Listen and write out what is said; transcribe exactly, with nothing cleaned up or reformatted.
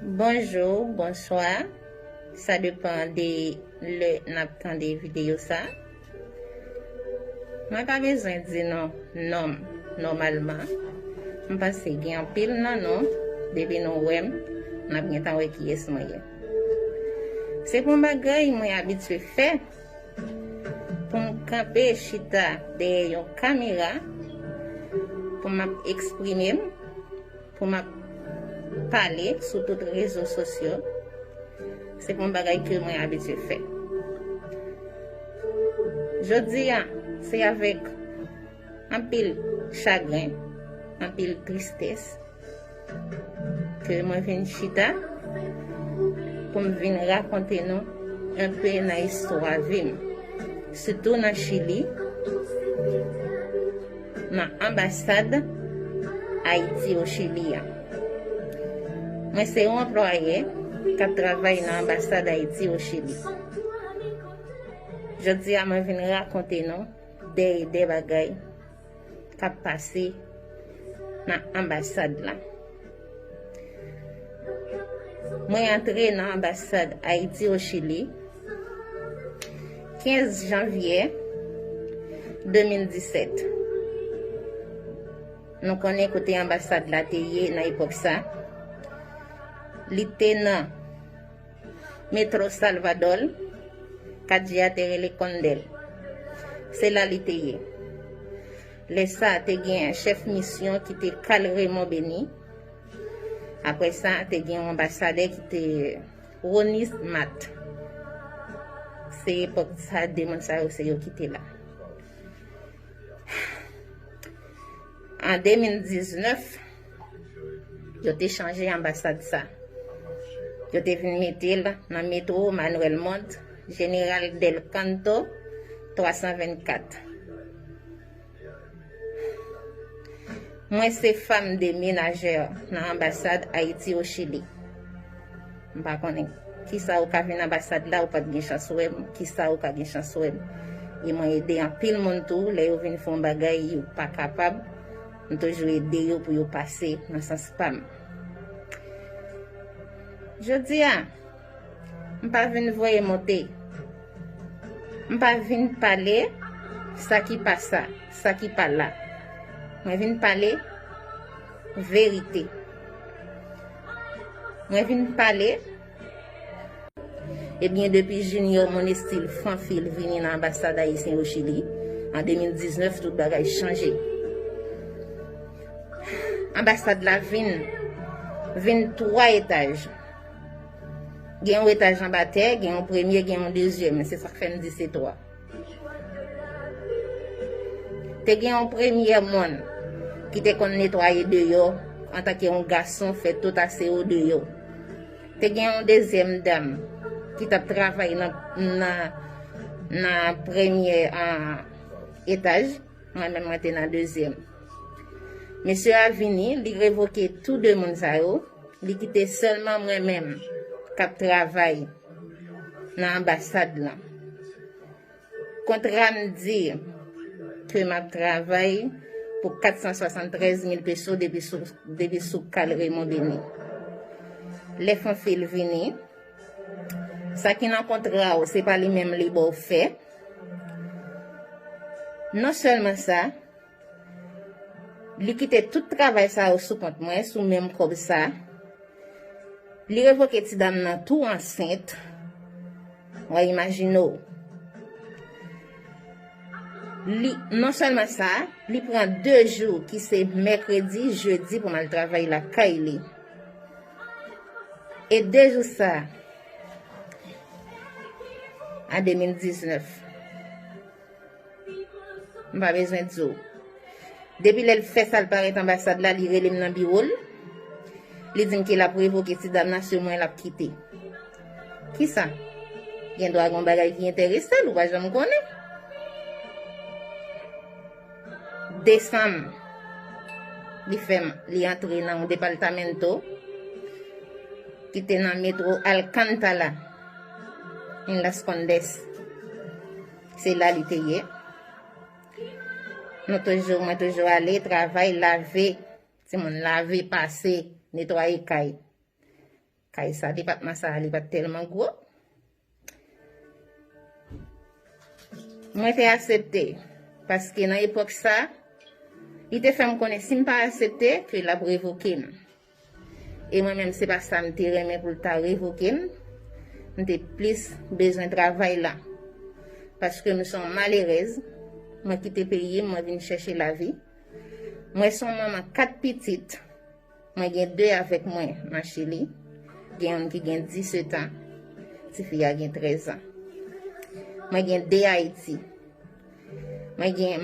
Bonjou, bonswa. Sa depann de lè n ap tande videyo sa. Mwen pa bezwen di non, non m, nòmalman. M panse gen anpil nan nou, depi nou wè m, n ap gentan wè kiyès mwen ye. Se pou yon bagay mwen abitye fè, pou m kanpe chita dèyè yon kamera, pou m ap eksprime m, pou m ap pale sou tout rezo sosyo. Se pou yon bagay ke mwen abitye fè. Jodi a, se avèk anpil chagren, anpil tristès, ke mwen vin chita pou m vin rakonte nou enpe nan istwa vi m, sitou nan Chili, nan anbasad Ayiti o Chili a. Mwen se yon anplwaye k ap travay nan anbasad Ayiti o Chili. Jodi a, mwen vin rakonte nou de, de bagay k ap pase nan anbasad la. Mwen antre nan anbasad Ayiti o Chili kenz janvye de mil disèt. Nou konnen kote anbasad la te ye nan epòk sa. Li te nan Metro Salvador, katye a te rele Condel. Se la li te ye. Lè sa, te gen chèf misyon ki te Carl Raymond Béni. Apre sa, te gen yon anbasadè ki te Ronis Mat. Se epòk sa, de moun sa yo, se yo ki te la. An de mil diznèf, yo te chanje anbasad sa. Yo te vin mete l nan metwo Manuel Montt, General del Canto twa san vennkat. Mwen se fanm de menajè nan anbasad Ayiti o Chili. M pa konnen kisa ou ka vin anbasad la, ou pa t gen chans wè m, kisa ou ka gen chans wè m. E mwen ede anpil moun tou, lè yo vin fè yon bagay, yo pa kapab, m toujou ede yo pou yo pase nan sans pa m. Jodi a, m pa vin voye monte. M pa vin pale sa ki pa sa, sa ki pa la. Mwen vin pale verite. Mwen vin pale. Ebyen, depi Junior Monestil Fanfil vini nan anbasad ayisyen o Chili, an de mil diznèf, tout bagay chanje. Anbasad la vin, vin twa etaj. Gen yon etaj anba tè, gen yon premye, gen yon dezyèm. Se sa k fè m di se twa. Te gen yon premyè moun ki te konn netwaye deyò antanke yon gason, fè tout ase yo deyò. Te gen yon dezyèm dam ki t ap travay nan, nan, nan premyè, ah, etaj. Mwen menm, mwen te nan dezyèm. Mesye a vini, li revoke tou de moun sa yo. Li kite sèlman mwen menm k ap travay nan anbasad lan. Kontra m di ke m ap travay pou kat san swasanntrèz mil peso depi sou, depi sou Carl Raymond Béni. Lè Fanfil vini, sa ki nan kontra w, se pa li menm li ba w fè. Non sèlman sa, li kite tout travay sa yo sou kont mwen, sou menm kòb sa. Li revoke ti dam nan tou ansent. W a imajine w. Li, non sèlman sa, li pran de jou ki se mèkredi, jedi pou m al travay lakay li. E de jou sa, an de mil diznèf. M pa bezwen di w. Depi lè l fè sa l parèt anbasad la, li rele m nan biwo l. Li di m ke l ap revoke ti dam nan, se mwen l ap kite. Kisa? Gen dwa gen yon bagay ki enterese l, ou pa janm konnen. Desanm, li fè m, li antre nan yon departamento ki te nan metro Alcántara, en Las Condes. Se la li te ye. Nou toujou, mwen toujou ale travay, lave, Timoun lave, pase, netwaye kay. Kay sa, depatman sa, li pa t tèlman gwo. Mwen te aksepte, paske nan epòk sa, li te fè m konnen si m pa aksepte, ke l ap revoke m. E mwen menm, se pa sa m te renmen pou l ta revoke m. M te plis bezwen travay la. Paske m se yon malerèz, mwen kite peyi m, mwen vin chèche lavi. Mwen se yon manman kat pitit. Mwen gen de avèk mwen nan Chili. Gen youn ki gen disèt an. Tifi a gen trèz an. Mwen gen de Ayiti. Mwen gen